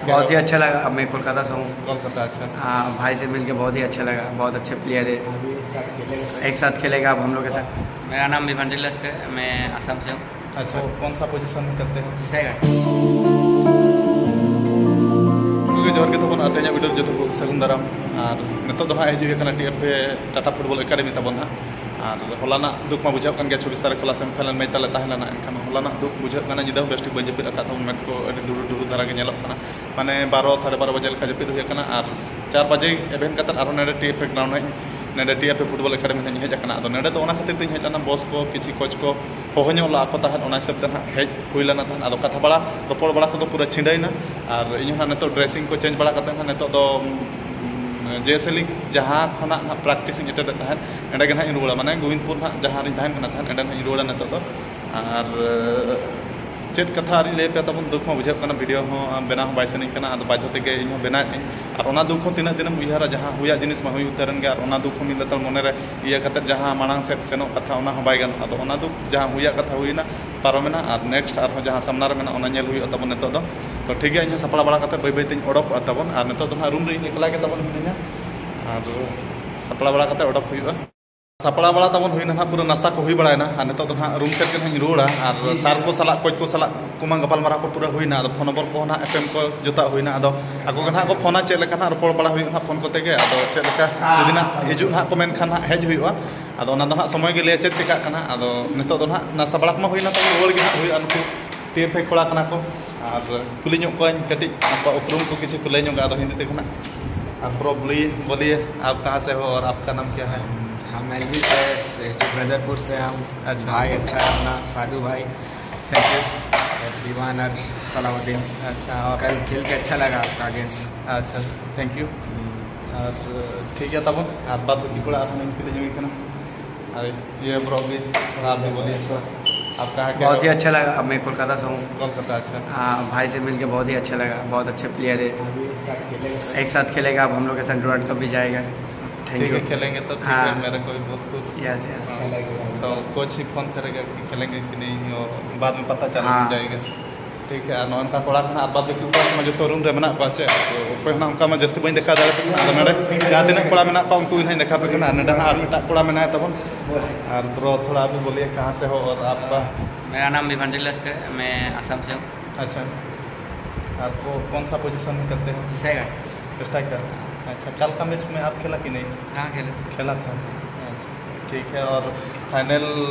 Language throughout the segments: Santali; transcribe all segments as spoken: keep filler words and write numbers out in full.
बहुत ही अच्छा लगा। अब मैं कोलकाता से हूँ। कोलकाता, अच्छा। हाँ, भाई से मिलके बहुत ही अच्छा लगा। बहुत अच्छे प्लेयर है। एक साथ खेलेगा अब हम लोग के साथ। मेरा नाम विभंजली लश्कर है, मैं आसाम से हूँ। अच्छा, कौन सा पोजीशन में करते हो? सेकंड। ᱜᱚᱢᱠᱮ ᱡᱚᱦᱟᱨ ᱜᱮ ᱛᱟᱵᱚᱱ, ᱟᱨ ᱛᱮᱦᱮᱧᱟᱜ ᱵᱷᱤᱰᱤᱭᱳ ᱨᱮ ᱡᱚᱛᱚ ᱠᱚ ᱥᱟᱹᱜᱩᱱ ᱫᱟᱨᱟᱢ᱾ ᱟᱨ ᱱᱤᱛᱚᱜ ᱫᱚ ᱱᱟᱦᱟᱜ ᱦᱮᱡ ᱦᱩᱭ ᱟᱠᱟᱱᱟ T F A Tata football academy ᱛᱟᱵᱚᱱ ᱦᱟᱸᱜ᱾ ᱟᱨ ᱦᱚᱞᱟᱱᱟᱜ ᱫᱩᱠ ᱢᱟ ᱵᱩᱡᱷᱟᱹᱜ ᱠᱟᱱ ᱜᱮᱭᱟ, ᱪᱷᱚᱵᱵᱤᱥ ᱛᱟᱹᱨᱤᱠᱷ ᱦᱚᱞᱟ ᱥᱮᱢᱤ ᱯᱷᱟᱭᱱᱟᱞ ᱢᱮᱪ ᱛᱟᱞᱮ ᱛᱟᱦᱮᱸ ᱞᱮᱱᱟ, ᱮᱱᱠᱷᱟᱱ ᱦᱚᱞᱟᱱᱟᱜ ᱫᱩᱠ ᱵᱩᱡᱷᱟᱹᱜ ᱠᱟᱱᱟ, ᱧᱤᱫᱟᱹ ᱦᱚᱸ ᱵᱮᱥ ᱴᱷᱤᱠ ᱵᱟᱹᱧ ᱡᱟᱹᱯᱤᱫ ᱟᱠᱟᱫ ᱛᱟᱵᱚᱱ, ᱢᱮᱫ ᱠᱚ ᱟᱹᱰᱤ ᱰᱩᱨᱩ ᱰᱩᱨᱩ ᱫᱷᱟᱨᱟ ᱜᱮ ᱧᱮᱞᱚᱜ ᱠᱟᱱᱟ᱾ ᱢᱟᱱᱮ ᱵᱟᱨᱚ, ᱥᱟᱲᱮ ᱵᱟᱨᱚ ᱵᱟᱡᱮ ᱞᱮᱠᱟ ᱡᱟᱹᱯᱤᱫ ᱦᱩᱭ ᱟᱠᱟᱱᱟ, ᱟᱨ ᱪᱟᱨ ᱵᱟᱡᱮ ᱮᱵᱷᱮᱱ ᱠᱟᱛᱮᱫ ᱟᱨᱦᱚᱸ ᱱᱚᱰᱮ ᱴᱤ ᱮᱯᱷ ᱮ ᱜᱨᱟᱣᱩᱱᱰ ᱦᱮᱡ, ᱱᱚᱰᱮ T F A football academy ᱦᱮᱡ ᱦᱮᱡ ᱟᱠᱟᱱᱟ᱾ ᱟᱫᱚ ᱱᱚᱰᱮ ᱫᱚ ᱚᱱᱟ ᱠᱷᱟᱹᱛᱤᱨ ᱛᱤᱧ ᱦᱮᱡ ᱞᱮᱱᱟ, ᱵᱚᱥ ᱠᱚ ᱠᱤᱪᱷᱩ ᱠᱳᱪ ᱠᱚ ᱦᱚᱦᱚ ᱧᱚᱜ ᱞᱟᱜ ᱠᱚ ᱛᱟᱦᱮᱸᱫ, ᱚᱱᱟ ᱦᱤᱥᱟᱹᱵ ᱛᱮ ᱱᱟᱦᱟᱜ ᱦᱮᱡ ᱦᱩᱭ ᱞᱮᱱᱟ ᱛᱟᱦᱮᱸᱫ᱾ ᱟᱫᱚ ᱠᱟᱛᱷᱟ ᱵᱟᱲᱟ, ᱨᱚᱯᱚᱲ ᱵᱟᱲᱟ ᱠᱚᱫᱚ ᱯᱩᱨᱟᱹ ᱪᱷᱤᱰᱟᱹᱭᱮᱱᱟ, ᱟᱨ ᱤᱧ ᱦᱚᱸ ᱱᱟᱦᱟᱜ ᱱᱤᱛᱚᱜ ᱰᱨᱮᱥᱤᱝ ᱠᱚ ᱪᱮᱧᱡᱽ ᱵᱟᱲᱟ ᱠᱟᱛᱮᱫ ᱱᱟᱦᱟᱜ ᱱᱤᱛᱚᱜ ᱫᱚ, ᱩᱢ, ᱡᱮᱭᱥᱮ ᱞᱤᱜᱽ ᱡᱟᱦᱟᱸ ᱠᱷᱚᱱᱟᱜ ᱱᱟᱦᱟᱜ ᱯᱨᱮᱠᱴᱤᱥ ᱤᱧ ᱮᱴᱮᱱᱰ ᱮᱫ ᱛᱟᱦᱮᱸᱫ, ᱚᱸᱰᱮ ᱜᱮ ᱱᱟᱦᱟᱜ ᱤᱧ ᱨᱩᱣᱟᱹᱲᱟ, ᱢᱟᱱᱮ ᱜᱳᱵᱤᱱᱫᱽᱯᱩᱨ ᱱᱟᱦᱟᱜ ᱡᱟᱦᱟᱸ ᱨᱤᱧ ᱛᱟᱦᱮᱱ ᱠᱟᱱᱟ ᱛᱟᱦᱮᱸᱫ, ᱚᱸᱰᱮ ᱱᱟᱦᱟᱜ ᱤᱧ ᱨᱩᱣᱟᱹᱲᱟ ᱱᱤᱛᱚᱜ ᱫᱚ᱾ ᱟᱨ ᱪᱮᱫ ᱠᱟᱛᱷᱟ ᱟᱨᱤᱧ ᱞᱟᱹᱭ ᱟᱯᱮᱭᱟ ᱛᱟᱵᱚᱱ, ᱫᱩᱠ ᱢᱟ ᱵᱩᱡᱷᱟᱹᱜ ᱠᱟᱱᱟ, ᱵᱷᱤᱰᱤᱭᱳ ᱦᱚᱸ ᱵᱮᱱᱟᱣ ᱦᱚᱸ ᱵᱟᱭ ᱥᱟᱱᱟᱧ ᱠᱟᱱᱟ, ᱟᱫᱚ ᱵᱟᱫᱽᱫᱷᱚ ᱛᱮᱜᱮ ᱤᱧ ᱦᱚᱸ ᱵᱮᱱᱟᱣᱮᱫ ᱟᱹᱧ᱾ ᱟᱨ ᱚᱱᱟ ᱫᱩᱠ ᱦᱚᱸ ᱛᱤᱱᱟᱹᱜ ᱫᱤᱱᱮᱢ ᱩᱭᱦᱟᱹᱨᱟ, ᱡᱟᱦᱟᱸ ᱦᱩᱭᱟᱜ ᱡᱤᱱᱤᱥ ᱢᱟ ᱦᱩᱭ ᱩᱛᱟᱹᱨᱮᱱ ᱜᱮ, ᱟᱨ ᱚᱱᱟ ᱫᱩᱠ ᱦᱚᱸ ᱢᱤᱫ ᱞᱮᱛᱟᱲ ᱢᱚᱱᱮᱨᱮ ᱤᱭᱟᱹ ᱠᱟᱛᱮᱫ ᱡᱟᱦᱟᱸ ᱢᱟᱲᱟᱝ ᱥᱮᱫ ᱥᱮᱱᱚᱜ ᱠᱟᱛᱷᱟ, ᱚᱱᱟ ᱦᱚᱸ ᱵᱟᱭ ᱜᱟᱱᱚᱜᱼᱟ᱾ ᱟᱫᱚ ᱚᱱᱟ ᱫᱩᱠ ᱡᱟᱦᱟᱸ ᱦᱩᱭᱟᱜ ᱠᱟᱛᱷᱟ ᱦᱩᱭᱱᱟ, ᱯᱟᱨᱚᱢᱮᱱᱟ, ᱟᱨ ᱱᱮᱠᱥᱴ ᱟᱨᱦᱚᱸ ᱡᱟᱦᱟᱸ ᱥᱟᱢᱱᱟ ᱨᱮ ᱢᱮᱱᱟᱜᱼᱟ, ᱚᱱᱟ ᱧᱮᱞ ᱦᱩᱭᱩᱜᱼᱟ ᱛᱟᱵᱚᱱ ᱱᱤᱛᱚᱜ ᱫᱚ᱾ ᱛᱚ ᱴᱷᱤᱠ ᱜᱮᱭᱟ, ᱤᱧ ᱦᱚᱸ ᱥᱟᱯᱲᱟᱣ ᱵᱟᱲᱟ ᱠᱟᱛᱮᱫ ᱵᱟᱹᱭ ᱵᱟᱹᱭ ᱛᱤᱧ ᱚᱰᱚᱠᱚᱜᱼᱟ ᱛᱟᱵᱚᱱ᱾ ᱟᱨ ᱱᱤᱛᱚᱜ ᱫᱚ ᱱᱟᱦᱟᱜ ᱨᱩᱢ ᱨᱮ ᱤᱧ ᱮᱠᱞᱟ ᱜᱮ ᱛᱟᱵᱚᱱ ᱢᱤᱱᱟᱹᱧᱟ, ᱟᱨ ᱥᱟᱯᱲᱟᱣ ᱵᱟᱲᱟ ᱠᱟᱛᱮᱫ ᱚᱰᱚᱠ ᱦᱩᱭᱩᱜᱼᱟ᱾ ᱥᱟᱯᱲᱟᱣ ᱵᱟᱲᱟ ᱛᱟᱵᱚᱱ ᱦᱩᱭᱱᱟ ᱱᱟᱦᱟᱜ, ᱯᱩᱨᱟᱹ ᱱᱟᱥᱛᱟ ᱠᱚ ᱦᱩᱭ ᱵᱟᱲᱟᱭᱱᱟ, ᱟᱨ ᱱᱤᱛᱚᱜ ᱫᱚ ᱱᱟᱦᱟᱜ ᱨᱩᱢ ᱥᱮᱫ ᱜᱮ ᱱᱟᱦᱟᱜ ᱤᱧ ᱨᱩᱣᱟᱹᱲᱟ᱾ ᱟᱨ ᱥᱟᱨ ᱠᱚ ᱥᱟᱞᱟᱜ, ᱠᱳᱪ ᱠᱚ ᱥᱟᱞᱟᱜ ᱠᱚᱢᱟ ᱜᱟᱯᱟᱞ ᱢᱟᱨᱟᱣ ᱠᱚ ᱯᱩᱨᱟᱹ ᱦᱩᱭᱱᱟ, ᱟᱫᱚ ᱯᱷᱳᱱ ᱱᱚᱢᱵᱚᱨ ᱠᱚ ᱱᱟᱦᱟᱜ ᱮᱯᱮᱢ ᱠᱚ ᱡᱚᱛᱚᱣᱟᱜ ᱦᱩᱭᱱᱟ᱾ ᱟᱫᱚ ᱟᱠᱚ ᱜᱮ ᱱᱟᱦᱟᱜ ᱠᱚ ᱯᱷᱳᱱᱟ, ᱪᱮᱫ ᱞᱮᱠᱟ ᱱᱟᱦᱟᱜ ᱨᱚᱯᱚᱲ ᱵᱟᱲᱟ ᱦᱩᱭᱩᱜᱼᱟ ᱱᱟᱦᱟᱜ ᱯᱷᱳᱱ ᱠᱚᱛᱮ ᱜᱮ᱾ ᱟᱫᱚ ᱪᱮᱫ ᱞᱮᱠᱟ ᱡᱩᱫᱤ ᱱᱟᱦᱟᱜ ᱦᱤᱡᱩᱜ ᱱᱟᱦᱟᱜ ᱠᱚ ᱢᱮᱱᱠᱷᱟᱱ ᱱᱟᱦᱟᱜ ᱦᱮᱡ ᱦᱩᱭᱩᱜᱼᱟ᱾ ᱟᱫᱚ ᱚᱱᱟ ᱫᱚ ᱱᱟᱦᱟᱜ ᱥᱚᱢᱚᱭ ᱜᱮ ᱞᱟᱹᱭᱟ ᱪᱮᱫ ᱪᱮᱠᱟᱜ ᱠᱟᱱᱟ᱾ ᱟᱫᱚ ᱱᱤᱛᱚᱜ ᱫᱚ ᱱᱟᱦᱟᱜ ᱱᱟᱥᱛᱟ ᱵᱟᱲᱟ ᱠᱚᱢᱟ ᱦᱩᱭᱱᱟ, ᱛᱟᱵᱚᱱ ᱨᱩᱣᱟᱹᱲ ᱜᱮ ᱱᱟᱦᱟᱜ ᱦᱩᱭᱩᱜᱼᱟ᱾ ᱱᱩᱠᱩ ᱴᱤ ᱮᱯᱷ ᱮ ᱠᱚᱲᱟ ᱠᱟᱱᱟ ᱠᱚ, ᱟᱨ ᱠᱩᱞᱤ ᱧᱚᱜ ᱠᱚᱣᱟᱧ ᱠᱟᱹᱴᱤᱡ, ᱟᱠᱚᱣᱟᱜ ᱩᱯᱨᱩᱢ ᱠᱚ ᱠᱤᱪᱷᱩ ᱠᱚ ᱞᱟᱹᱭ ᱧᱚᱜᱟ, ᱟᱫᱚ ᱦᱤᱱᱫᱤ ᱛᱮ ᱠᱷᱚᱱᱟᱜ᱾ आप ब्रो बोलिए, बोलिए, आप कहाँ से हो और आपका नाम क्या है? हम एलवी से, से बदरपुर से हम। अच्छा। भाई अच्छा है अपना, साधु भाई। Thank you. और दीवान और सलाउद्दीन। अच्छा, और कल खेल के अच्छा लगा आपका अगेंस्ट। अच्छा, थैंक यू। और ठीक है, ᱛᱟᱵᱚᱱ ᱟᱨ ᱵᱟᱫ ᱵᱟᱹᱠᱤ ᱠᱚᱲᱟ ᱟᱨᱦᱚᱸ ᱞᱤᱧ ᱠᱩᱞᱤ ᱧᱚᱜᱮ ᱠᱟᱱᱟ᱾ ᱟᱨ ᱤᱭᱟᱹ ᱵᱨᱚ ᱜᱮ, ᱛᱷᱚᱲᱟ ᱟᱯᱱᱮ ᱵᱚᱞᱤᱭᱮ, ᱟᱯᱠᱟ ᱦᱟᱭ? बहुत ही अच्छा लगा। अब मैं कोलकाता से हूँ। कोलकाता, अच्छा। हाँ, भाई से मिलके बहुत ही अच्छा लगा। बहुत अच्छे प्लेयर है। एक साथ खेलेगा, अब हम लोग के साथ डुरंड कप भी जाएगा। थैंक ठीक यू। है, खेलेंगे तो ठीक है, हाँ। मेरे को भी बहुत खुश। Yes, yes. हाँ। तो कोच ही फोन करेगा कि खेलेंगे कि नहीं, और बाद में पता चल हाँ। जाएगा। ᱴᱷᱤᱠ ᱜᱮᱭᱟ, ᱟᱨ ᱱᱚᱜᱼᱚ ᱱᱚᱝᱠᱟ ᱠᱚᱲᱟ ᱠᱚ ᱱᱟᱦᱟᱜ ᱟᱨ ᱵᱟᱫ ᱵᱟᱹᱠᱤ ᱠᱚᱲᱟ ᱠᱚᱢᱟ ᱡᱚᱛᱚ ᱨᱩᱢ ᱨᱮ ᱢᱮᱱᱟᱜ ᱠᱚᱣᱟ ᱪᱮ? ᱚᱠᱚᱭ ᱦᱚᱸ ᱱᱟᱦᱟᱜ ᱚᱱᱠᱟ ᱢᱟ ᱡᱟᱹᱥᱛᱤ ᱵᱟᱹᱧ ᱫᱮᱠᱷᱟᱣ ᱫᱟᱲᱮᱭᱟᱯᱮ ᱠᱟᱱᱟ᱾ ᱟᱫᱚ ᱱᱚᱰᱮ ᱡᱟᱦᱟᱸ ᱛᱤᱱᱟᱹᱜ ᱠᱚᱲᱟ ᱢᱮᱱᱟᱜ ᱠᱚᱣᱟ ᱩᱱᱠᱩ ᱜᱮ ᱱᱟᱦᱟᱜ ᱤᱧ ᱫᱮᱠᱷᱟᱣ ᱯᱮ ᱠᱟᱱᱟ᱾ ᱟᱨ ᱱᱚᱰᱮ ᱦᱟᱸᱜ ᱟᱨ ᱢᱤᱫᱴᱟᱜ ᱠᱚᱲᱟ ᱢᱮᱱᱟᱭ ᱛᱟᱵᱚᱱ, ᱟᱨ ᱵᱨᱚ ᱛᱷᱚᱲᱟ ᱟᱵᱷᱤ ᱵᱚᱞᱤᱭᱮ ᱠᱟᱦᱟᱸ ᱥᱮ ᱦᱳ ᱟᱨ ᱟᱯᱠᱟ? मेरा नाम विभांजलि लश्कर है, मैं आसाम से हूँ। अच्छा, आपको कौन सा पोजीशन में करते हो? स्ट्राइकर। स्ट्राइकर। अच्छा, कल का मैच में आप खेला कि नहीं? हाँ, खेले थे। खेला था। अच्छा, ठीक है। और फाइनल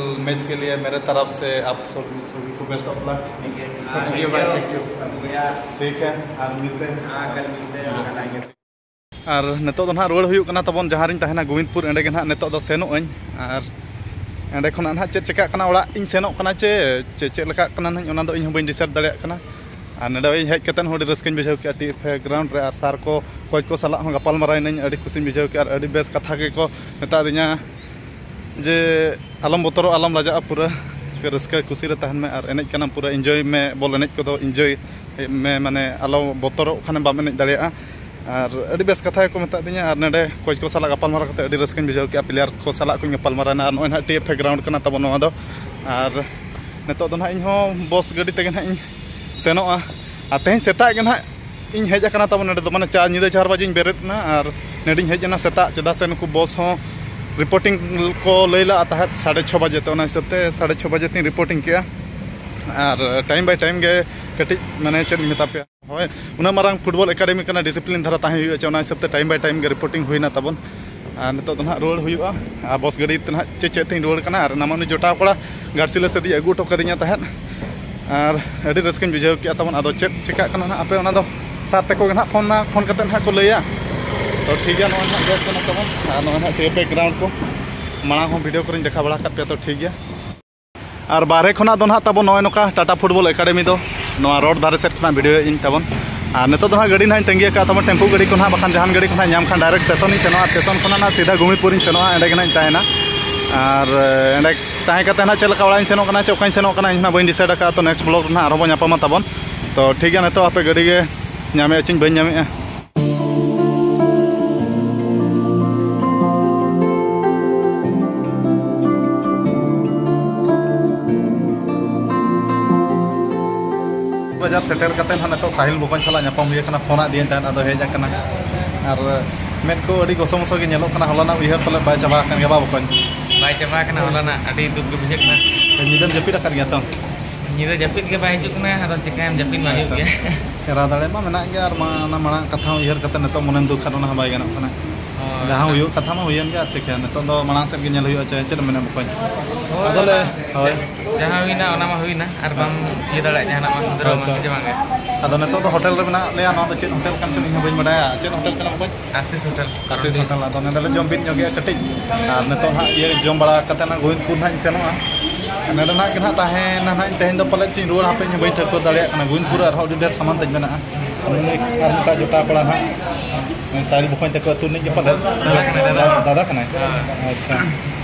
मैच के लिए मेरे तरफ से आप सभी सभी को बेस्ट ऑफ लक। हाँ, थैंक यू भाई, थैंक यू। थैंक यू भैया। ठीक है, और मिलते हैं। हाँ, कल मिलते हैं, कल आएंगे। ᱟᱨ ᱱᱤᱛᱚᱜ ᱫᱚ ᱱᱟᱦᱟᱜ ᱨᱩᱣᱟᱹᱲ ᱦᱩᱭᱩᱜ ᱠᱟᱱᱟ ᱛᱟᱵᱚᱱ, ᱡᱟᱦᱟᱸ ᱨᱤᱧ ᱛᱟᱦᱮᱱᱟ ᱜᱳᱵᱤᱱᱫᱽᱯᱩᱨ, ᱚᱸᱰᱮ ᱜᱮ ᱱᱟᱦᱟᱜ ᱱᱤᱛᱚᱜ ᱫᱚ ᱥᱮᱱᱚᱜ ᱟᱹᱧ᱾ ᱟᱨ ᱚᱸᱰᱮ ᱠᱷᱚᱱᱟᱜ ᱱᱟᱦᱟᱜ ᱪᱮᱫ ᱪᱮᱠᱟᱜ ᱠᱟᱱᱟ, ᱚᱲᱟᱜ ᱤᱧ ᱥᱮᱱᱚᱜ ᱠᱟᱱᱟ ᱪᱮ ᱪᱮ- ᱪᱮᱫ ᱞᱮᱠᱟᱜ ᱠᱟᱱᱟ ᱱᱟᱦᱟᱜ, ᱚᱱᱟ ᱫᱚ ᱤᱧ ᱦᱚᱸ ᱵᱟᱹᱧ ᱰᱤᱥᱟᱭᱤᱰ ᱫᱟᱲᱮᱭᱟᱜ ᱠᱟᱱᱟ᱾ ᱟᱨ ᱱᱚᱰᱮ ᱤᱧ ᱦᱮᱡ ᱠᱟᱛᱮᱫ ᱦᱚᱸ ᱟᱹᱰᱤ ᱨᱟᱹᱥᱠᱟᱹᱧ ᱵᱩᱡᱷᱟᱹᱣ ᱠᱮᱜᱼᱟ, ᱴᱤ ᱮᱯᱷ ᱮ ᱜᱨᱟᱣᱩᱱᱰ ᱨᱮ ᱟᱨ ᱥᱟᱨ ᱠᱚ, ᱠᱳᱪ ᱠᱚ ᱥᱟᱞᱟᱜ ᱦᱚᱸ ᱜᱟᱯᱟᱞ ᱢᱟᱨᱟᱣ ᱮᱱᱟᱹᱧ, ᱟᱹᱰᱤ ᱠᱩᱥᱤᱧ ᱵᱩᱡᱷᱟᱹᱣ ᱠᱮᱜᱼᱟ ᱟᱨ ᱟᱹᱰᱤ ᱵᱮᱥ ᱠᱟᱛᱷᱟ ᱜᱮᱠᱚ ᱢᱮᱛᱟ ᱫᱤᱧᱟ ᱡᱮ ᱟᱞᱚᱢ ᱵᱚᱛᱚᱨᱚᱜ, ᱟᱞᱚᱢ ᱞᱟᱡᱟᱜᱼᱟ, ᱯᱩᱨᱟᱹ ᱨᱟᱹᱥᱠᱟᱹ ᱠᱩᱥᱤ ᱨᱮ ᱛᱟᱦᱮᱱ ᱢᱮ ᱟᱨ ᱮᱱᱮᱡ ᱠᱟᱱᱟᱢ, ᱯᱩᱨᱟᱹ ᱤᱱᱡᱚᱭ ᱢᱮ, ᱵᱚᱞ ᱮᱱᱮᱡ ᱠᱚᱫᱚ ᱤᱱᱡᱚᱭ ᱢᱮ, ᱢᱟᱱᱮ ᱟᱞᱚ ᱵᱚᱛᱚᱨᱚᱜ ᱠᱷᱟᱱᱮᱢ ᱵᱟᱢ ᱮᱱᱮᱡ ᱫᱟᱲᱮᱭᱟᱜᱼᱟ᱾ ᱟᱨ ᱟᱹᱰᱤ ᱵᱮᱥ ᱠᱟᱛᱷᱟ ᱜᱮᱠᱚ ᱢᱮᱛᱟᱫ ᱫᱤᱧᱟ ᱟᱨ ᱱᱚᱰᱮ ᱠᱳᱪ ᱠᱚ ᱥᱟᱞᱟᱜ ᱜᱟᱯᱟᱞᱢᱟᱨᱟᱣ ᱠᱟᱛᱮ ᱟᱹᱰᱤ ᱨᱟᱹᱥᱠᱟᱹᱧ ᱵᱩᱡᱷᱟᱹᱣ ᱠᱮᱜᱼᱟ, ᱯᱞᱮᱭᱟᱨ ᱠᱚ ᱥᱟᱞᱟᱜ ᱠᱚᱧ ᱜᱟᱯᱟᱞᱢᱟᱨᱟᱣ ᱮᱱᱟ ᱟᱨ ᱱᱚᱜᱼᱚᱭ ᱱᱟᱦᱟᱜ ᱴᱤ ᱮᱯᱷ ᱮ ᱜᱨᱟᱣᱩᱱᱰ ᱠᱟᱱᱟ ᱛᱟᱵᱚᱱ ᱱᱚᱣᱟ ᱫᱚ᱾ ᱟᱨ ᱱᱤᱛᱚᱜ ᱫᱚ ᱱᱟᱦᱟᱜ ᱤᱧ ᱦᱚᱸ ᱵᱚᱥ ᱜᱟᱹᱰᱤ ᱛᱮᱜᱮ ᱱᱟᱦᱟᱜ ᱤᱧ ᱥᱮᱱᱚᱜᱼᱟ᱾ ᱟᱨ ᱛᱮᱦᱮᱧ ᱥᱮᱛᱟᱜ ᱜᱮ ᱱᱟᱦᱟᱜ ᱤᱧ ᱦᱮᱡ ᱟᱠᱟᱱᱟ ᱛᱟᱵᱚᱱ ᱱᱚᱰᱮ ᱫᱚ, ᱢᱟᱱᱮ ᱪᱟᱨ, ᱧᱤᱫᱟᱹ ᱪᱟᱨ ᱵᱟᱡᱮᱧ ᱵᱮᱨᱮᱫ ᱮᱱᱟ ᱟᱨ ᱱᱚᱰᱮᱧ ᱦᱮᱡ ᱮᱱᱟ ᱥᱮᱛᱟᱜ, ᱪᱮᱫᱟᱜ ᱥᱮ ᱱᱩᱠᱩ ᱵᱚᱥ ᱦᱚᱸ ᱨᱤᱯᱳᱨᱴᱤᱝ ᱠᱚ ᱞᱟᱹᱭ ᱞᱟᱜᱼᱟ ᱛᱟᱦᱮᱸᱫ ᱥᱟᱲᱮ ᱪᱷᱚ ᱵᱟᱡᱮ ᱛᱮ, ᱚᱱᱟ ᱦᱤᱥᱟᱹᱵ ᱛᱮ ᱥᱟᱲᱮ ᱪᱷᱚ ᱵᱟᱡᱮ ᱛᱮᱧ ᱨᱤᱯᱳᱨᱴᱤᱝ ᱠᱮᱜᱼᱟ᱾ ᱟᱨ ᱴᱟᱭᱤᱢ ᱵᱟᱭ ᱴᱟᱭᱤᱢ ᱜᱮ ᱠᱟᱹᱴᱤᱡ, ᱢᱟᱱᱮ ᱪᱮᱫ ᱤᱧ ᱢᱮᱛᱟ ᱯᱮᱭᱟ, ᱦᱳᱭ, ᱩᱱᱟᱹᱜ ᱢᱟᱨᱟᱝ ᱯᱷᱩᱴᱵᱚᱞ ᱮᱠᱟᱰᱮᱢᱤ ᱠᱟᱱᱟ, ᱰᱤᱥᱤᱯᱞᱤᱱ ᱫᱷᱟᱨᱟ ᱛᱟᱦᱮᱸ ᱦᱩᱭᱩᱜᱼᱟ ᱪᱮ, ᱚᱱᱟ ᱦᱤᱥᱟᱹᱵ ᱛᱮ ᱴᱟᱭᱤᱢ ᱵᱟᱭ ᱴᱟᱭᱤᱢ ᱜᱮ ᱨᱤᱯᱳᱨᱴᱤᱝ ᱦᱩᱭᱱᱟ ᱛᱟᱵᱚᱱ᱾ ᱟᱨ ᱱᱤᱛᱚᱜ ᱫᱚ ᱱᱟᱦᱟᱜ ᱨᱩᱣᱟᱹᱲ ᱦᱩᱭᱩᱜᱼᱟ᱾ ᱟᱨ ᱵᱚᱥ ᱜᱟᱹᱰᱤ ᱛᱮ ᱱᱟᱦᱟᱜ ᱪᱮᱫ ᱪᱮᱫ ᱛᱤᱧ ᱨᱩᱣᱟᱹᱲ ᱠᱟᱱᱟ᱾ ᱟᱨ ᱚᱱᱟ ᱢᱟ ᱩᱱᱤ ᱡᱚᱴᱟᱣ ᱠᱚᱲᱟ ᱜᱷᱟᱴᱥᱤᱞᱟᱹ ᱥᱮᱫ ᱤᱧ ᱟᱹᱜᱩ ᱦᱚᱴᱚ ᱠᱟᱫᱤᱧᱟ ᱛᱟᱦᱮᱸᱫ᱾ ᱟᱨ ᱟᱹᱰᱤ ᱨᱟᱹᱥᱠᱟᱹᱧ ᱵᱩᱡᱷᱟᱹᱣ ᱠᱮᱜᱼᱟ ᱛᱟᱵᱚᱱ᱾ ᱟᱫᱚ ᱪᱮᱫ ᱪᱮᱠᱟᱜ ᱠᱟᱱᱟ ᱱᱟᱦᱟᱜ ᱟᱯᱮ ᱚᱱᱟ ᱫᱚ ᱥᱟᱨ ᱛᱟᱠᱚ ᱜᱮ ᱱᱟᱦᱟᱜ ᱯᱷᱳᱱ ᱱᱟ-, ᱯᱷᱳᱱ ᱠᱟᱛᱮᱫ ᱱᱟᱦᱟᱜ ᱠᱚ ᱞᱟᱹᱭᱟ᱾ ᱛᱚ ᱴᱷᱤᱠ ᱜᱮᱭᱟ, ᱱᱚᱜᱼᱚᱭ ᱱᱟᱦᱟᱜ ᱵᱮᱥ ᱠᱟᱱᱟ ᱛᱟᱵᱚᱱ᱾ ᱟᱨ ᱱᱚᱜᱼᱚᱭ ᱱᱟᱦᱟᱜ ᱴᱤ ᱮᱯᱷ ᱮ ᱜᱨᱟᱣᱩᱱᱰ ᱠᱚ ᱢᱟᱲᱟᱝ ᱦᱚᱸ ᱵᱷᱤᱰᱤᱭᱳ ᱠᱚᱨᱮᱧ ᱫᱮᱠᱷᱟᱣ ᱵᱟᱲᱟ ᱟᱠᱟᱫ ᱯᱮᱭᱟ, ᱛᱚ ᱴᱷᱤᱠ ᱜᱮᱭᱟ᱾ ᱟᱨ ᱵᱟᱦᱨᱮ ᱠᱷᱚᱱᱟᱜ ᱫᱚ ᱱᱟᱦᱟᱜ ᱛᱟᱵᱚᱱ ᱱᱚᱜᱼᱚᱭ ᱱᱚᱝᱠᱟ ᱴᱟᱴᱟ ᱯᱷᱩᱴᱵᱚᱞ ᱮᱠᱟᱰᱮᱢᱤ ᱫᱚ ᱱᱚᱣᱟ ᱨᱳᱰ ᱫᱷᱟᱨᱮ ᱥᱮᱫ ᱠᱷᱚᱱᱟᱜ ᱵᱷᱤᱰᱤᱭᱳ ᱤᱧ ᱛᱟᱵᱚᱱ᱾ ᱟᱨ ᱱᱤᱛᱚᱜ ᱫᱚ ᱱᱟᱦᱟᱜ ᱜᱟᱹᱰᱤ ᱱᱟᱦᱟᱜ ᱤᱧ ᱛᱟᱺᱜᱤ ᱟᱠᱟᱫ ᱛᱟᱵᱚᱱ, ᱴᱮᱢᱯᱩ ᱜᱟᱹᱰᱤ ᱠᱚ ᱱᱟᱦᱟᱜ, ᱵᱟᱠᱷᱟᱱ ᱡᱟᱦᱟᱱ ᱜᱟᱹᱰᱤ ᱠᱚ ᱱᱟᱦᱟᱜ ᱧᱟᱢ ᱠᱷᱟᱱ ᱰᱟᱭᱨᱮᱠᱴ ᱥᱴᱮᱥᱚᱱ ᱤᱧ ᱥᱮᱱᱚᱜᱼᱟ, ᱥᱴᱮᱥᱚᱱ ᱠᱷᱚᱱᱟᱜ ᱱᱟᱦᱟᱜ ᱥᱤᱫᱷᱟ ᱜᱩᱢᱤᱯᱩᱨ ᱤᱧ ᱥᱮᱱᱚᱜᱼᱟ, ᱚᱸᱰᱮ ᱜᱮ ᱱᱟᱦᱟᱜ ᱤᱧ ᱛᱟᱦᱮᱱᱟ᱾ ᱟᱨ ᱮᱸᱰᱮ ᱛᱟᱦᱮᱸ ᱠᱟᱛᱮ ᱱᱟᱦᱟᱜ ᱪᱮᱫ ᱞᱮᱠᱟ ᱚᱲᱟᱜ ᱤᱧ ᱥᱮᱱᱚᱜ ᱠᱟᱱᱟ ᱪᱮ ᱚᱠᱟᱧ ᱥᱮᱱᱚᱜ ᱠᱟᱱᱟ, ᱤᱧ ᱦᱚᱸ ᱱᱟᱦᱟᱜ ᱵᱟᱹᱧ ᱰᱤᱥᱟᱭᱤᱰ ᱟᱠᱟᱫᱼᱟ᱾ ᱛᱚ ᱱᱮᱠᱥᱴ ᱵᱞᱚᱜ ᱨᱮ ᱱᱟᱦᱟᱜ ᱟᱨᱦᱚᱸ ᱵᱚᱱ ᱧᱟᱯᱟᱢᱟ ᱛᱟᱵᱚᱱ᱾ ᱛᱚ ᱴᱷᱤᱠ ᱜᱮᱭᱟ, ᱱᱤᱛᱚᱜ ᱦᱟᱯᱮ ᱜᱟᱹᱰᱤ ᱜᱮ ᱧᱟᱢᱮᱫᱼᱟ ᱪᱮᱧ ᱵᱟᱹᱧ ᱧᱟᱢᱮᱫᱼᱟ᱾ ᱵᱟᱡᱟᱨ ᱥᱮᱴᱮᱨ ᱠᱟᱛᱮ ᱦᱟᱸᱜ ᱱᱤᱛᱚᱜ ᱥᱟᱦᱤᱞ ᱵᱚᱠᱚᱧ ᱥᱟᱞᱟᱜ ᱧᱟᱯᱟᱢ ᱦᱩᱭ ᱟᱠᱟᱱᱟ, ᱯᱷᱳᱱ ᱟᱫ ᱫᱤᱭᱟᱹᱧ ᱛᱟᱦᱮᱸᱫ, ᱟᱫᱚ ᱦᱮᱡ ᱟᱠᱟᱱᱟ᱾ ᱟᱨ ᱢᱮᱫ ᱠᱚ ᱟᱹᱰᱤ ᱜᱚᱥᱚ ᱢᱚᱥᱚ ᱜᱮ ᱧᱮᱞᱚᱜ ᱠᱟᱱᱟ, ᱦᱚᱞᱟᱱᱟᱜ ᱩᱭᱦᱟᱹᱨ ᱯᱟᱞᱮ ᱵᱟᱭ ᱪᱟᱵᱟ ᱟᱠᱟᱱ ᱜᱮᱭᱟ, ᱵᱟ ᱵᱚᱠᱚᱧ? ᱵᱟᱭ ᱪᱟᱵᱟ ᱟᱠᱟᱱᱟ ᱦᱚᱞᱟᱱᱟᱜ, ᱟᱹᱰᱤ ᱫᱩᱠ ᱜᱮ ᱵᱩᱡᱷᱟᱹᱜ ᱠᱟᱱᱟ᱾ ᱧᱤᱫᱟᱹᱢ ᱡᱟᱹᱯᱤᱫ ᱟᱠᱟᱫ ᱜᱮᱭᱟ ᱛᱚ? ᱧᱤᱫᱟᱹ ᱡᱟᱹᱯᱤᱫ ᱜᱮ ᱵᱟᱭ ᱦᱤᱡᱩᱜ ᱠᱟᱱᱟ, ᱟᱫᱚ ᱪᱤᱠᱟᱹᱭᱟᱢ, ᱡᱟᱹᱯᱤᱫ ᱢᱟ ᱦᱩᱭᱩᱜ ᱜᱮᱭᱟ᱾ ᱮᱨᱟ ᱫᱟᱲᱮ ᱢᱟ ᱢᱮᱱᱟᱜ ᱜᱮᱭᱟ, ᱟᱨ ᱢᱟ ᱚᱱᱟ ᱢᱟᱲᱟᱝ ᱠᱟᱛᱷᱟ ᱦᱚᱸ ᱩᱭᱦᱟᱹᱨ ᱠᱟᱛᱮ ᱱᱤᱛᱚᱜ ᱢᱚᱱᱮᱢ ᱫᱩᱠ ᱠᱷᱟᱱ ᱚᱱᱟ ᱦᱚᱸ ᱵᱟᱭ ᱜᱟᱱᱚᱜ ᱠᱟᱱᱟ᱾ ᱦᱳᱭ᱾ ᱡᱟᱦᱟᱸ ᱦᱩᱭᱩᱜ ᱠᱟᱛᱷᱟ ᱢᱟ ᱦᱩᱭᱮᱱ ᱜᱮ, ᱟᱨ ᱪᱤᱠᱟᱹᱭᱟ, ᱱᱤᱛᱚᱜ ᱫᱚ ᱢᱟᱲᱟᱝ ᱥᱮᱫ ᱜᱮ ᱧᱮᱞ ᱦᱩᱭᱩᱜᱼᱟ, ᱪᱮ ᱪᱮᱫ ᱮᱢ ᱢᱮᱱᱟ ᱵᱚᱠᱚᱧ? ᱦᱳᱭ, ᱟᱫᱚ ᱞᱮ, ᱚᱱᱟ ᱦᱳᱭ᱾ ᱡᱟᱦᱟᱸ ᱦᱩᱭᱱᱟ ᱚᱱᱟ ᱢᱟ ᱦᱩᱭᱱᱟ, ᱟᱨ ᱵᱟᱢ ᱤᱭᱟᱹ ᱫᱟᱲᱮᱭᱟᱜᱼᱟ ᱡᱟᱦᱟᱱᱟᱜ ᱢᱟ, ᱥᱩᱫᱷᱨᱟᱹᱣ ᱢᱟ, ᱦᱳᱭ᱾ ᱥᱮ ᱵᱟᱝ ᱜᱮ? ᱟᱫᱚ ᱱᱤᱛᱚᱜ ᱫᱚ ᱦᱳᱴᱮᱞ ᱨᱮ ᱢᱮᱱᱟᱜ ᱞᱮᱭᱟ, ᱱᱚᱣᱟ ᱫᱚ ᱪᱮᱫ ᱦᱳᱴᱮᱞ ᱠᱟᱱ ᱪᱚᱝ ᱤᱧ ᱦᱚᱸ ᱵᱟᱹᱧ ᱵᱟᱰᱟᱭᱟ, ᱪᱮᱫ ᱦᱳᱴᱮᱞ ᱠᱟᱱᱟ ᱵᱚᱠᱚᱧ? ᱟᱥᱤᱥ ᱦᱳᱴᱮᱞ᱾ ᱟᱥᱤᱥ ᱦᱳᱴᱮᱞ᱾ ᱟᱫᱚ ᱱᱚᱸᱰᱮ ᱞᱮ ᱡᱚᱢ ᱵᱤᱱ ᱧᱚᱜ ᱜᱮᱭᱟ ᱠᱟᱹᱴᱤᱡ, ᱟᱨ ᱱᱤᱛᱚᱜ ᱦᱟᱸᱜ ᱤᱭᱟᱹ ᱡᱚᱢ ᱵᱟᱲᱟ ᱠᱟᱛᱮ ᱱᱟᱜ ᱜᱳᱵᱤᱱᱫᱯᱩᱨ ᱱᱟᱜ ᱤᱧ ᱥᱮᱱᱚᱜᱼᱟ᱾ ᱱᱚᱸᱰᱮ ᱱᱟᱜ ᱜᱮ ᱱᱟᱜ ᱛᱟᱦᱮᱱᱟ ᱱᱟᱜ ᱤᱧ, ᱛᱮᱦᱮᱧ ᱫᱚ ᱯᱟᱞᱮᱫ ᱪᱚᱧ ᱨᱩᱣᱟᱹᱲᱟ, ᱦᱟᱯᱮ ᱤᱧ ᱦᱚᱸ ᱵᱟᱹᱧ ᱴᱷᱟᱹᱣᱠᱟᱹ ᱫᱟᱲᱮᱭᱟᱜ ᱠᱟᱱᱟ᱾ ᱜᱳᱵᱤᱱᱫᱯᱩᱨ ᱨᱮ ᱟᱨᱦᱚᱸ ᱟᱹᱰᱤ ᱰᱷᱮᱨ ᱥᱟᱢᱟᱱ ᱛᱤᱧ ᱢᱮᱱᱟᱜᱼᱟ᱾ ᱩᱱᱤ ᱟᱨ ᱢᱤᱫᱴᱟᱝ ᱡᱚᱴᱟᱣ ᱠᱚᱲᱟ ᱱᱟᱜ, ᱱᱩᱭ ᱥᱟᱦᱤᱞ ᱵᱚᱠᱚᱧ ᱛᱟᱠᱚ ᱟᱹᱛᱩ ᱨᱤᱱᱤᱡ ᱜᱮ ᱯᱟᱞᱮᱫ? ᱫᱟᱫᱟ ᱠᱟᱱᱟᱭ, ᱫᱟᱫᱟ᱾ ᱫᱟᱫᱟ ᱠᱟᱱᱟᱭ? ᱦᱮᱸ᱾ ᱟᱪᱪᱷᱟ᱾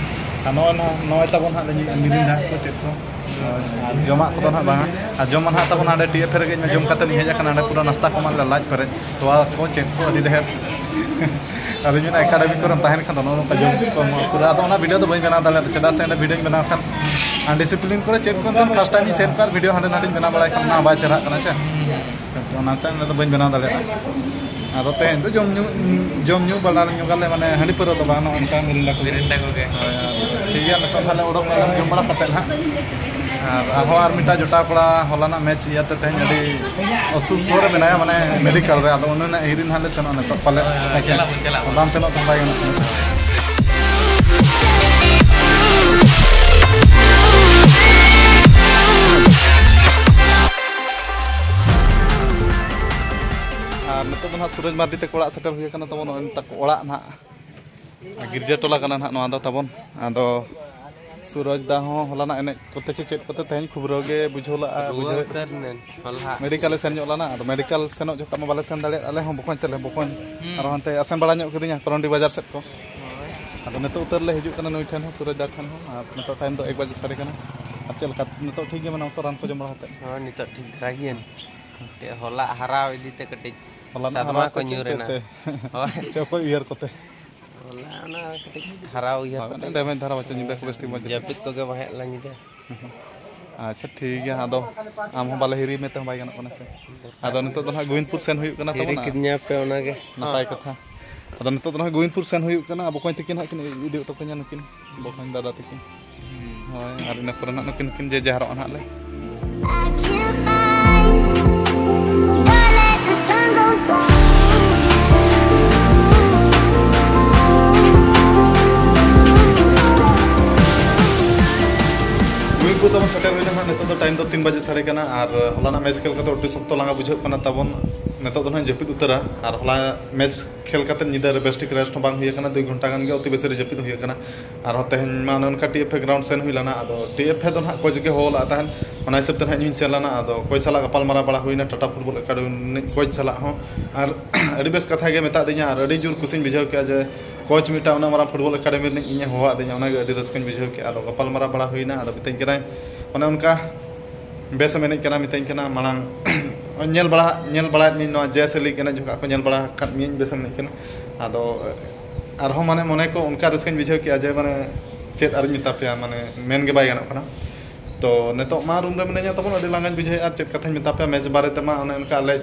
ᱟᱨ ᱱᱚᱜᱼᱚᱭ ᱱᱟᱜ, ᱱᱚᱜᱼᱚᱭ ᱛᱟᱵᱚᱱ ᱦᱟᱸᱜ ᱞᱮ ᱧᱩᱭᱮᱫᱼᱟ ᱢᱤᱨᱤᱱᱰᱟ ᱠᱚ ᱪᱮᱫ ᱠᱚ᱾ ᱟᱨ ᱡᱚᱢᱟᱜ ᱠᱚᱫᱚ ᱱᱟᱜ ᱵᱟᱝᱟ᱾ ᱟᱨ ᱡᱚᱢ ᱢᱟ ᱱᱟᱜ ᱛᱟᱵᱚᱱ ᱦᱟᱸᱰᱮ ᱴᱤ ᱮᱯᱷ ᱨᱮᱜᱮ ᱡᱚᱢ ᱠᱟᱛᱮ ᱞᱤᱧ ᱦᱮᱡ ᱟᱠᱟᱱᱟ᱾ ᱦᱟᱸᱰᱮ ᱯᱩᱨᱟᱹ ᱱᱟᱥᱛᱟ ᱠᱚ ᱮᱢᱟᱜ ᱞᱮᱭᱟ, ᱞᱟᱡ ᱯᱮᱨᱮᱡ᱾ ᱛᱚᱣᱟ ᱠᱚ ᱪᱮᱫ ᱠᱚ ᱟᱹᱰᱤ ᱰᱷᱮᱨ᱾ ᱟᱫᱚ ᱢᱮᱱᱟ ᱮᱠᱟᱰᱮᱢᱤ ᱠᱚᱨᱮᱢ ᱛᱟᱦᱮᱱ ᱠᱷᱟᱱ ᱫᱚ ᱱᱚᱜᱼᱚ ᱱᱚᱝᱠᱟ ᱡᱚᱢ ᱠᱚ ᱮᱢᱚᱜᱼᱟ ᱯᱩᱨᱟᱹ᱾ ᱟᱫᱚ ᱚᱱᱟ ᱵᱷᱤᱰᱤᱭᱳ ᱫᱚ ᱵᱟᱹᱧ ᱵᱮᱱᱟᱣ ᱫᱟᱲᱮᱭᱟᱜᱼᱟ, ᱪᱮᱫᱟᱜ ᱥᱮ ᱚᱸᱰᱮ ᱵᱷᱤᱰᱤᱭᱳᱧ ᱵᱮᱱᱟᱣ ᱠᱷᱟᱱ ᱟᱱᱰᱤᱥᱤᱯᱞᱤᱱ ᱠᱚᱨᱮ ᱪᱮᱫ ᱠᱚ ᱮᱱᱛᱮ ᱯᱷᱟᱥᱴ ᱴᱟᱭᱤᱢ ᱤᱧ ᱥᱮᱱ ᱠᱚᱜᱼᱟ, ᱟᱨ ᱵᱷᱤᱰᱤᱭᱳ ᱦᱟᱸᱰᱮ ᱱᱟᱰᱮᱧ ᱵᱮᱱᱟᱣ ᱵᱟᱲᱟᱭ ᱠᱷᱟᱱ ᱚᱱᱟ ᱦᱚᱸ ᱵᱟᱭ ᱪᱮᱦᱨᱟᱜ ᱠᱟᱱᱟ ᱥᱮ᱾ ᱚᱱᱟᱛᱮ ᱚᱸᱰᱮ ᱫᱚ ᱵᱟᱹᱧ ᱵᱮᱱᱟᱣ ᱫᱟᱲᱮᱭᱟᱜᱼᱟ᱾ ᱟᱫᱚ ᱛᱮᱦᱮᱧ ᱫᱚ ᱡᱚᱢ ᱧᱩ, ᱡᱚᱢ ᱧᱩ ᱵᱟᱲᱟ ᱧᱚᱜᱟᱞᱮ, ᱢᱟᱱᱮ ᱦᱟᱺᱰᱤ ᱯᱟᱹᱣᱨᱟᱹ ᱫᱚ ᱵᱟᱝ, ᱱᱚᱜᱼᱚᱭ ᱱᱚᱝᱠᱟ ᱢᱤᱨᱤᱱᱰᱟ ᱠᱚᱜᱮ᱾ ᱢᱤᱨᱤᱱᱰᱟ ᱠᱚᱜᱮ, ᱦᱳᱭ᱾ ᱦᱳᱭ, ᱟᱨ ᱴᱷᱤᱠ ᱜᱮᱭᱟ, ᱱᱤᱛᱚᱜ ᱛᱟᱦᱞᱮ ᱚᱰᱚᱠ ᱱᱟᱞᱮ ᱡᱚᱢ ᱵᱟᱲᱟ ᱠᱟᱛᱮᱫ ᱦᱟᱸᱜ᱾ ᱟᱨ ᱟᱨᱦᱚᱸ ᱟᱨ ᱢᱤᱫᱴᱟᱝ ᱡᱚᱴᱟᱣ ᱠᱚᱲᱟ ᱦᱚᱞᱟᱱᱟᱜ ᱢᱮᱪ ᱤᱭᱟᱹᱛᱮ ᱛᱮᱦᱮᱧ ᱟᱹᱰᱤ ᱚᱥᱩᱥᱛᱷᱚ ᱨᱮ ᱢᱮᱱᱟᱭᱟ, ᱢᱟᱱᱮ ᱢᱮᱰᱤᱠᱟᱞ ᱨᱮ᱾ ᱟᱫᱚ ᱩᱱᱤ ᱱᱟᱜ ᱦᱤᱨᱤ ᱱᱟᱦᱟᱜ ᱞᱮ ᱥᱮᱱᱚᱜᱼᱟ ᱱᱤᱛᱚᱜ ᱯᱟᱞᱮ᱾ ᱦᱳᱭ, ᱦᱳᱭ, ᱦᱮᱸ ᱪᱮ? ᱪᱟᱞᱟᱜ ᱵᱚᱱ, ᱪᱟᱞᱟᱜ ᱵᱚᱱ᱾ ᱵᱟᱢ ᱥᱮᱱᱚᱜ ᱠᱷᱟᱱ ᱵᱟᱭ ᱜᱟᱱᱚᱜ ᱠᱟᱱᱟ᱾ ᱟᱨ ᱱᱤᱛᱚᱜ ᱫᱚ ᱱᱟᱦᱟᱜ ᱥᱩᱨᱚᱡᱽ ᱢᱟᱨᱰᱤ ᱛᱟᱠᱚ ᱚᱲᱟᱜ ᱥᱮᱴᱮᱨ ᱦᱩᱭ ᱟᱠᱟᱱᱟ ᱛᱟᱵᱚᱱ, ᱱᱚᱜᱼᱚᱭ ᱛᱟᱠᱚ ᱚᱲᱟᱜ ᱱᱟᱦᱟᱜ᱾ ᱟᱨ ᱜᱤᱨᱡᱟᱹ ᱴᱚᱞᱟ ᱠᱟᱱᱟ ᱱᱟᱦᱟᱜ ᱱᱚᱣᱟ ᱫᱚ ᱛᱟᱵᱚᱱ᱾ ᱟᱫᱚ ᱥᱩᱨᱚᱡᱽ ᱫᱟ ᱦᱚᱸ ᱦᱚᱞᱟᱱᱟᱜ ᱮᱱᱮᱡ ᱠᱚᱛᱮ ᱪᱮ ᱪᱮᱫ ᱠᱚᱛᱮ ᱛᱮᱦᱮᱧ ᱠᱷᱩᱵᱽᱨᱟᱹᱣ ᱜᱮ ᱵᱩᱡᱷᱟᱹᱣ ᱞᱟᱜᱼᱟ, ᱨᱩᱣᱟᱹ ᱵᱩᱡᱷᱟᱹᱣ ᱩᱛᱟᱹᱨ ᱮᱱᱟᱹᱧ ᱦᱚᱞᱟ᱾ ᱢᱮᱰᱤᱠᱟᱞᱮ ᱥᱮᱱ ᱧᱚᱜ ᱞᱮᱱᱟ, ᱟᱫᱚ ᱢᱮᱰᱤᱠᱟᱞ ᱥᱮᱱᱚᱜ ᱡᱚᱠᱷᱚᱱ ᱢᱟ ᱵᱟᱞᱮ ᱥᱮᱱ ᱫᱟᱲᱮᱭᱟᱜ, ᱟᱞᱮ ᱦᱚᱸ ᱵᱚᱠᱚᱧ ᱛᱮᱞᱮ ᱵᱚᱠᱚᱧ᱾ ᱦᱩᱸ᱾ ᱟᱨᱦᱚᱸ ᱦᱟᱱᱛᱮ ᱟᱥᱮᱱ ᱵᱟᱲᱟ ᱧᱚᱜ ᱠᱤᱫᱤᱧᱟ ᱠᱚᱨᱚᱱᱰᱤ ᱵᱟᱡᱟᱨ ᱥᱮᱫ ᱠᱚ᱾ ᱦᱳᱭ᱾ ᱟᱫᱚ ᱱᱤᱛᱚᱜ ᱩᱛᱟᱹᱨ ᱞᱮ ᱦᱤᱡᱩᱜ ᱠᱟᱱᱟ ᱱᱩᱭ ᱴᱷᱮᱱ ᱦᱚᱸ, ᱥᱩᱨᱚᱡᱽ ᱫᱟ ᱴᱷᱮᱱ ᱦᱚᱸ, ᱟᱨ ᱱᱤᱛᱚᱜ ᱴᱟᱭᱤᱢ ᱫᱚ ᱮᱠ ᱵᱟᱡᱮ ᱥᱟᱰᱮ ᱠᱟᱱᱟ᱾ ᱟᱨ ᱪᱮᱫ ᱞᱮᱠᱟ ᱱᱤᱛᱚᱜ ᱴᱷᱤᱠ ᱜᱮ ᱢᱮᱱᱟᱢᱟ ᱛᱚ, ᱨᱟᱱ ᱠᱚ ᱡᱚᱢ ᱵᱟᱲᱟ ᱠᱟᱛᱮᱫ? ᱦᱳᱭ, ᱱᱤᱛᱚᱜ ᱴᱷᱤᱠ ᱫᱷᱟᱨᱟ ᱜᱤᱭᱟᱹᱧ᱾ ᱢᱤᱫᱴᱮᱡ ᱦᱚᱞᱟ ᱦᱟᱨᱟᱣ ᱤᱫᱤᱛᱮ ᱠᱟᱹᱴᱤᱡ ᱦᱚᱞᱟᱱᱟᱜ ᱥᱟᱫᱢᱟ ᱦᱟᱨᱟᱣ ᱠᱚ ᱛᱮ ᱧᱩᱨ ᱪᱮᱫ ᱮᱱᱟ᱾ ᱛᱮ? ᱦᱳᱭ᱾ ᱪᱮ ᱚᱠᱚᱭ ᱩᱭᱦᱟᱹᱨ ᱠᱚᱛᱮ? ᱦᱚᱞᱟ ᱚᱱᱟ ᱠᱟᱹᱴᱤᱡ ᱦᱟᱨᱟᱣ ᱩᱭᱦᱟᱹᱨ ᱦᱳᱭ, ᱠᱟᱛᱮ ᱚᱱᱟ ᱰᱮᱢᱮᱡᱽ ᱫᱷᱟᱨᱟ ᱢᱟᱪᱷᱟ ᱧᱤᱫᱟᱹ ᱠᱚ ᱵᱮᱥ ᱴᱷᱤᱠ ᱵᱟᱝ ᱡᱟᱹᱯᱤᱫ᱾ ᱡᱟᱹᱯᱤᱫ ᱠᱚᱜᱮ ᱵᱟᱝ ᱦᱮᱡ ᱞᱮᱱᱟ ᱧᱤᱫᱟᱹ᱾ ᱦᱩᱸ᱾ ᱟᱪᱪᱷᱟ, ᱴᱷᱤᱠ ᱜᱮᱭᱟ᱾ ᱟᱫᱚ ᱟᱢ ᱦᱚᱸ ᱵᱟᱞᱮ ᱦᱤᱨᱤ ᱢᱮ ᱛᱮᱦᱚᱸ ᱵᱟᱭ ᱜᱟᱱᱚᱜ ᱠᱟᱱᱟ ᱥᱮ᱾ ᱟᱫᱚ ᱱᱤᱛᱚᱜ ᱫᱚ ᱱᱟᱦᱟᱜ ᱜᱳᱵᱤᱱᱫᱽᱯᱩᱨ ᱥᱮᱱ ᱦᱩᱭᱩᱜ ᱠᱟᱱᱟ ᱦᱤᱨᱤ ᱛᱟᱵᱚᱱᱟ᱾ ᱠᱤᱫᱤᱧᱟ ᱯᱮ ᱚᱱᱟᱜᱮ᱾ ᱱᱟᱯᱟᱭ ᱠᱟᱛᱷᱟ᱾ ᱟᱫᱚ ᱱᱤᱛᱚᱜ ᱫᱚ ᱱᱟᱦᱟᱜ ᱜᱳᱵᱤᱱᱫᱽᱯᱩᱨ ᱥᱮᱱ ᱦᱩᱭᱩᱜ ᱠᱟᱱᱟ, ᱟᱵᱚ ᱠᱚᱧ ᱛᱟᱹᱠᱤᱱ ᱦᱟᱸᱜ ᱠᱤᱱ ᱤᱫᱤ ᱦᱚᱴᱚ ᱠᱟᱹᱧᱟ ᱱᱩᱠᱤᱱ ᱵᱚᱠᱚᱧ ᱫᱟᱫᱟ ᱛᱟᱹᱠᱤᱱ᱾ ᱦᱳᱭ, ᱟᱨ ᱤᱱᱟᱹ ᱯᱚᱨᱮ ᱱᱟᱦᱟᱜ ᱱᱩᱠᱤᱱ ᱠᱤᱱ ᱡᱮ ᱡᱟᱦᱟᱨᱚᱜᱼᱟ ᱱᱟᱦᱟᱜ ᱞᱮ᱾ I can't fight. Don't let the sun go down. Gobindpur ᱛᱟᱵᱚᱱ ᱥᱮᱴᱮᱨ ᱦᱩᱭ ᱞᱮᱱᱟ᱾ ᱱᱤᱛᱚᱜ ᱫᱚ ᱴᱟᱭᱤᱢ ᱫᱚ ᱛᱤᱱ ᱵᱟᱡᱮ ᱥᱟᱰᱮ ᱠᱟᱱᱟ, ᱟᱨ ᱦᱚᱞᱟᱱᱟᱜ ᱢᱮᱪ ᱠᱷᱮᱞ ᱠᱟᱛᱮ ᱟᱹᱰᱤ ᱥᱚᱠᱛᱚ ᱞᱟᱸᱜᱟ ᱵᱩᱡᱷᱟᱹᱜ ᱠᱟᱱᱟ ᱛᱟᱵᱚᱱ᱾ ᱱᱤᱛᱚᱜ ᱫᱚ ᱱᱟᱦᱟᱜ ᱡᱟᱹᱯᱤᱫ ᱩᱛᱟᱹᱨᱟ, ᱟᱨ ᱦᱚᱞᱟ ᱢᱮᱪ ᱠᱷᱮᱞ ᱠᱟᱛᱮ ᱧᱤᱫᱟᱹ ᱨᱮ ᱵᱮᱥ ᱴᱷᱤᱠ ᱨᱮᱥᱴ ᱦᱚᱸ ᱵᱟᱝ ᱦᱩᱭ ᱟᱠᱟᱱᱟ, ᱫᱩᱭ ᱜᱷᱚᱱᱴᱟ ᱜᱟᱱ ᱜᱮ ᱚᱛᱤ ᱵᱮᱥᱤ ᱨᱮ ᱡᱟᱹᱯᱤᱫ ᱦᱩᱭ ᱟᱠᱟᱱᱟ᱾ ᱟᱨᱦᱚᱸ ᱛᱮᱦᱮᱧ ᱢᱟ ᱚᱱᱮ ᱚᱱᱠᱟ ᱴᱤ ᱮᱯᱷ ᱮ ᱜᱨᱟᱣᱩᱱᱰ ᱥᱮᱱ ᱦᱩᱭ ᱞᱮᱱᱟ, ᱟᱫᱚ ᱴᱤ ᱮᱯᱷ ᱮ ᱫᱚ ᱱᱟᱦᱟᱜ ᱠᱳᱪ ᱜᱮ ᱦᱚᱦᱚ ᱞᱮᱫ ᱛᱟᱦᱮᱸᱫ, ᱚᱱᱟ ᱦᱤᱥᱟᱹᱵ ᱛᱮ ᱱᱟᱦᱟᱜ ᱤᱧ ᱦᱚᱸᱧ ᱥᱮᱱ ᱞᱮᱱᱟ᱾ ᱟᱫᱚ ᱠᱳᱪ ᱥᱟᱞᱟᱜ ᱜᱟᱯᱟᱞ ᱢᱟᱨᱟᱣ ᱵᱟᱲᱟ ᱦᱩᱭᱱᱟ, ᱴᱟᱴᱟ ᱯᱷᱩᱴᱵᱚᱞ ᱮᱠᱟᱰᱮᱢᱤ ᱨᱤᱱᱤᱡ ᱠᱳᱪ ᱥᱟᱞᱟᱜ ᱦᱚᱸ, ᱟᱨ ᱟᱹᱰᱤ ᱵᱮᱥ ᱠᱟᱛᱷᱟ ᱜᱮ ᱢᱮᱛᱟᱜ ᱫᱤᱧᱟ, ᱟᱨ ᱟᱹᱰᱤ ᱡᱳᱨ ᱠᱩᱥᱤᱧ ᱵᱩᱡᱷᱟᱹᱣ ᱠᱮᱜᱼᱟ ᱡᱮ ᱠᱳᱪ ᱢᱤᱫᱴᱟᱝ ᱩᱱᱟᱹᱜ ᱢᱟᱨᱟᱝ ᱯᱷᱩᱴᱵᱚᱞ ᱮᱠᱟᱰᱮᱢᱤ ᱨᱤᱱᱤᱡ ᱤᱧᱮ ᱦᱚᱦᱚᱣᱟᱫ ᱫᱤᱧᱟ, ᱚᱱᱟᱜᱮ ᱟᱹᱰᱤ ᱨᱟᱹᱥᱠᱟᱹᱧ ᱵᱩᱡᱷᱟᱹᱣ ᱠᱮᱜᱼᱟ᱾ ᱟᱫᱚ ᱜᱟᱯᱟᱞ ᱢᱟᱨᱟᱣ ᱵᱟᱲᱟ ᱦᱩᱭᱱᱟ, ᱟᱫᱚ ᱢᱤᱛᱟᱹᱧ ᱠᱟᱱᱟᱭ ᱚᱱᱮ ᱚᱱᱠᱟ ᱵᱮᱥᱮᱢ ᱮᱱᱮᱡ ᱠᱟᱱᱟ, ᱢᱤᱛᱟᱹᱧ ᱠᱟᱱᱟ ᱢᱟᱲᱟᱝ ᱧᱮᱞ ᱵᱟᱲᱟ, ᱧᱮᱞ ᱵᱟᱲᱟᱭᱮᱫ ᱢᱤᱭᱟᱹᱧ ᱱᱚᱣᱟ ᱡᱮ ᱮᱥ ᱮ ᱞᱤᱜᱽ ᱮᱱᱮᱡ ᱡᱚᱠᱷᱚᱱ ᱠᱚ ᱧᱮᱞ ᱵᱟᱲᱟ ᱟᱠᱟᱫ ᱢᱤᱭᱟᱹᱧ, ᱵᱮᱥᱮᱢ ᱮᱱᱮᱡ ᱠᱟᱱᱟ᱾ ᱟᱫᱚ ᱟᱨᱦᱚᱸ ᱢᱟᱱᱮ ᱢᱚᱱᱮ ᱠᱚ ᱚᱱᱠᱟ ᱨᱟᱹᱥᱠᱟᱹᱧ ᱵᱩᱡᱷᱟᱹᱣ ᱠᱮᱜᱼᱟ ᱡᱮ ᱢᱟᱱᱮ ᱪᱮᱫ ᱟᱨᱤᱧ ᱢᱮᱛᱟ ᱯᱮᱭᱟ, ᱢᱟᱱᱮ ᱢᱮᱱ ᱜᱮ ᱵᱟᱭ ᱜᱟᱱᱚᱜ ᱠᱟᱱᱟ᱾ ᱛᱚ ᱱᱤᱛᱚᱜ ᱢᱟ ᱨᱩᱢ ᱨᱮ ᱢᱤᱱᱟᱹᱧᱟ ᱛᱟᱵᱚᱱ, ᱟᱹᱰᱤ ᱞᱟᱸᱜᱟᱧ ᱵᱩᱡᱷᱟᱹᱣᱮᱫᱼᱟ, ᱟᱨ ᱪᱮᱫ ᱠᱟᱛᱷᱟᱧ ᱢᱮᱛᱟ ᱯᱮᱭᱟ, ᱢᱮᱪ ᱵᱟᱨᱮ ᱛᱮᱢᱟ ᱚᱱᱮ ᱚᱱᱠᱟ ᱟᱞᱮ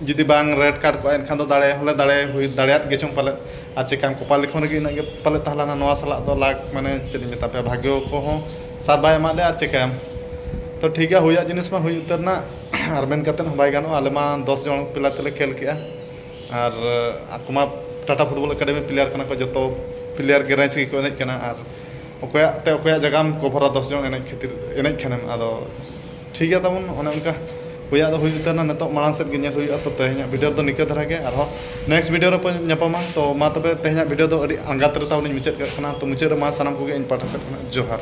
ᱡᱩᱫᱤ ᱵᱟᱝ ᱨᱮᱰ ᱠᱟᱨᱰ ᱠᱚᱜᱼᱟ ᱮᱱᱠᱷᱟᱱ ᱫᱚ ᱫᱟᱲᱮ ᱦᱚᱸᱞᱮ ᱫᱟᱲᱮ ᱦᱩᱭ ᱫᱟᱲᱮᱭᱟᱜ ᱜᱮ ᱪᱚᱝ ᱯᱟᱞᱮᱫ, ᱟᱨ ᱪᱮᱠᱟᱢ ᱠᱚᱯᱟᱞ ᱞᱮᱠᱷᱟᱱ ᱨᱮᱜᱮ ᱤᱱᱟᱹᱜ ᱜᱮ ᱯᱟᱞᱮᱫ ᱛᱟᱦᱮᱸ ᱞᱮᱱᱟ᱾ ᱱᱚᱣᱟ ᱥᱟᱞᱟᱜ ᱫᱚ ᱞᱟᱠ ᱢᱟᱱᱮ ᱪᱮᱫ ᱤᱧ ᱢᱮᱛᱟ ᱯᱮᱭᱟ, ᱵᱷᱟᱜᱽᱭᱚ ᱠᱚᱦᱚᱸ ᱥᱟᱛ ᱵᱟᱭ ᱮᱢᱟᱜ ᱞᱮᱭᱟ, ᱟᱨ ᱪᱮᱠᱟᱭᱟᱢ᱾ ᱛᱚ ᱴᱷᱤᱠ ᱜᱮᱭᱟ, ᱦᱩᱭᱟᱜ ᱡᱤᱱᱤᱥ ᱢᱟ ᱦᱩᱭ ᱩᱛᱟᱹᱨ ᱮᱱᱟ, ᱟᱨ ᱢᱮᱱ ᱠᱟᱛᱮᱫ ᱦᱚᱸ ᱵᱟᱭ ᱜᱟᱱᱚᱜᱼᱟ᱾ ᱟᱞᱮ ᱢᱟ ᱫᱚᱥ ᱡᱚᱱ ᱯᱞᱮᱭᱟᱨ ᱛᱮᱞᱮ ᱠᱷᱮᱞ ᱠᱮᱜᱼᱟ, ᱟᱨ ᱟᱠᱚ ᱢᱟ ᱴᱟᱴᱟ ᱯᱷᱩᱴᱵᱚᱞ ᱮᱠᱟᱰᱮᱢᱤ ᱯᱞᱮᱭᱟᱨ ᱠᱟᱱᱟ ᱠᱚ, ᱡᱚᱛᱚ ᱯᱞᱮᱭᱟᱨ ᱜᱮ ᱨᱮᱧᱡᱽ ᱜᱮᱠᱚ ᱮᱱᱮᱡ ᱠᱟᱱᱟ, ᱟᱨ ᱚᱠᱚᱭᱟᱜ ᱛᱮ ᱚᱠᱚᱭᱟᱜ ᱡᱟᱭᱜᱟᱢ ᱠᱚᱵᱷᱟᱨᱟ ᱫᱚᱥ ᱡᱚᱱ ᱮᱱᱮᱡ ᱠᱷᱟᱹᱛᱤᱨ, ᱮᱱᱮᱡ ᱠᱷᱟᱱᱮᱢ᱾ ᱟᱫᱚ ᱴᱷᱤᱠ ᱜᱮᱭᱟ ᱛᱟᱵᱚᱱ, ᱚᱱᱮ ᱚᱱᱠᱟ ᱦᱩᱭᱟᱜ ᱫᱚ ᱦᱩᱭ ᱩᱛᱟᱹᱨ ᱮᱱᱟ, ᱱᱤᱛᱚᱜ ᱢᱟᱲᱟᱝ ᱥᱮᱫ ᱜᱮ ᱧᱮᱞ ᱦᱩᱭᱩᱜᱼᱟ᱾ ᱛᱚ ᱛᱮᱦᱮᱧᱟᱜ ᱵᱷᱤᱰᱤᱭᱳ ᱫᱚ ᱱᱤᱠᱟᱹ ᱫᱷᱟᱨᱟ ᱜᱮ, ᱟᱨᱦᱚᱸ ᱱᱮᱠᱥᱴ ᱵᱷᱤᱰᱤᱭᱳ ᱨᱮ ᱧᱟᱯᱟᱢᱟ᱾ ᱛᱚ ᱢᱟ ᱛᱚᱵᱮ ᱛᱮᱦᱮᱧᱟᱜ ᱵᱷᱤᱰᱤᱭᱳ ᱫᱚ ᱟᱹᱰᱤ ᱟᱸᱜᱟᱛ ᱨᱮ ᱛᱟᱵᱚᱱᱤᱧ ᱢᱩᱪᱟᱹᱫ ᱠᱟᱜ ᱠᱟᱱᱟ᱾ ᱛᱚ ᱢᱩᱪᱟᱹᱫ ᱨᱮ ᱢᱟ ᱥᱟᱱᱟᱢ ᱠᱚᱜᱮ ᱤᱧ ᱯᱟᱦᱴᱟ ᱥᱮᱫ ᱠᱷᱚᱱᱟᱜ ᱡᱚᱦᱟᱨ᱾